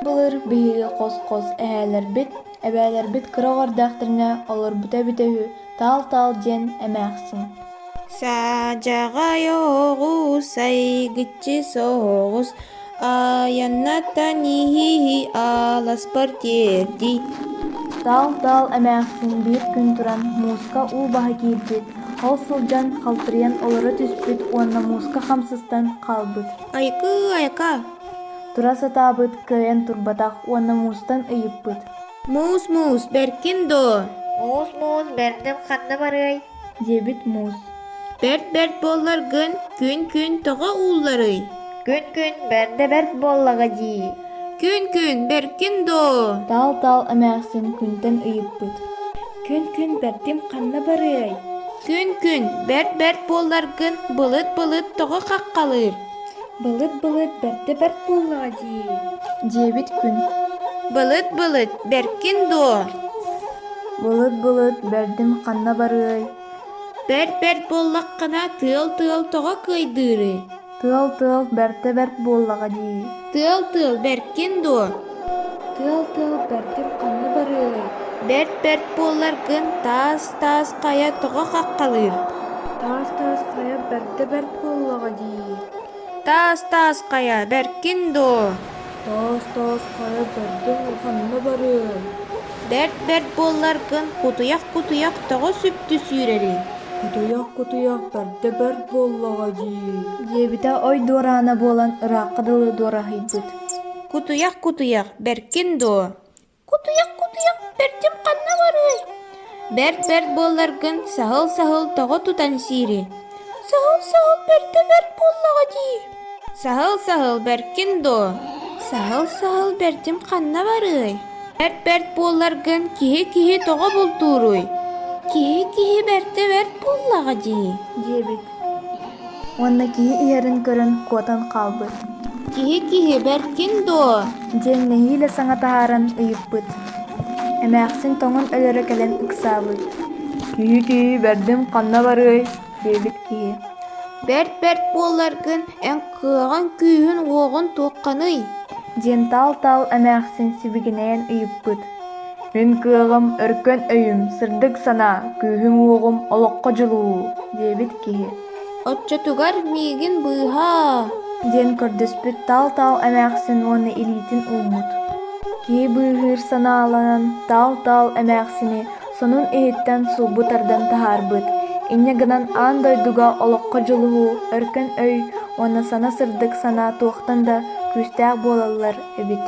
Былыр биһиги хос-хос эһээлэрбит, эбээлэрбит кыра оҕо эрдэхтэринэ олорбута эбитэ үһү Таал-Таал диэн эмээхсин. Саадьаҕай оҕус, айгыччы соҕус, айаннатан иһиий аласпар тиэрдий. Таал-Таал эмээхсин биир күн туран мууска уу баһа киирбит, ол сылдьан халтарыйан олоро түспүт уонна мууска хам сыстан хаалбыт. Айкыы-айка! Тура сатаабыт, кыайан турбатах уонна муустан ыйыппыт: Муус-муус, бэркин дуо? Муус-муус бэрдим ханна барыай? диэбит муус. Бэрт-бэрт буолларгын, күн-күн тоҕо уулларый? Күн-күн бэрдэ бэрт буоллаҕа дии. Күн-күн бэркин дуо? Таал-таал эмээхсин күнтэн ыйыппыт: Күн-күн бэрдим ханна барыай? Күн-күн бэрт-бэрт буолларгын, былыт-былыт тоҕо хаххалыыр? Былыт-былыт бэрдэ бэрт буоллаҕа дии. Диэбит күн. Былыт-былыт бэркин дуо? Былыт-былыт бэрдим ханна барыай? Бэрт-бэрт буоллаххына, тыал-тыал тоҕо кыайдыырый? Тыал-тыал бэртэ бэрт буоллаҕа дии. Тыал-тыал бэркин дуо? Тыал-тыал бэрдим ханна барыай? Бэрт-бэрт буолларгын, таас-таас хайа тоҕо хаххалыыр? Таас-таас хайа бэрдэ бэрт буоллаҕа дии. Таас-таас хайа бэркин дуо? Таас-таас хайа бэрдим ханна барыай? Бэрт-бэрт буолларгын, кутуйах-кутуйах тоҕо сүптү сүүрэрий? Кутуйах-кутуйах бэрдэ бэрт буоллаҕа дии. Диэбитэ ой дуораана буолан ыраахха дылы дуораһыйбыт. Кутуйах-кутуйах бэркин дуо? Кутуйах-кутуйах бэрдим ханна барыай? Бэрт-бэрт буолларгын, саһыл-саһыл тоҕо тутан сиирий? Саһыл-саһыл бэрдэ бэрт буоллаҕа дии. Саһыл-саһыл бэркин дуо? Саһыл-саһыл бэрдим ханна барыай? Бэрт-бэрт буолларгын, киһи-киһи тоҕо бултууруй? Киһи-киһи бэрдэ бэрт буоллаҕа дии. Диэбит уонна киһи иһэрин көрөн куотан хаалбыт. Киһи-киһи бэркин дуо? Диэн нэһиилэ саҥа таһааран ыйыппыт. Эмээхсин тоҥон өлөрө кэлэн ыксаабыт. «Киһи-киһи бэрдим ханна барыай?» диэбит киһи. Бэрт-бэрт буолларгын, эн кыаҕыҥ күүһүн-уоҕун туохханый? Диэн таал-таал эмээхсин сибигинэйэн ыйыппыт. «Мин кыаҕым, өркөн өйүм, сырдык санаа, күүһүм-уоҕум, олоххо дьулуһуу» диэбит киһи. Оччотугар миигин быыһаа Диэн көрдөспүт таал-таал эмээхсин уонна илиитин ууммут. Киһи быыһыыр санааланан таал-таал эмээхсини сонун иһиттэн сулбу тардан таһаарбыт. Инньэ гынан аан дойдуга олоххо дьулуһуу, өркөн өй уонна сана сырдык санаа туохтан да күүстээх буолаллар эбит.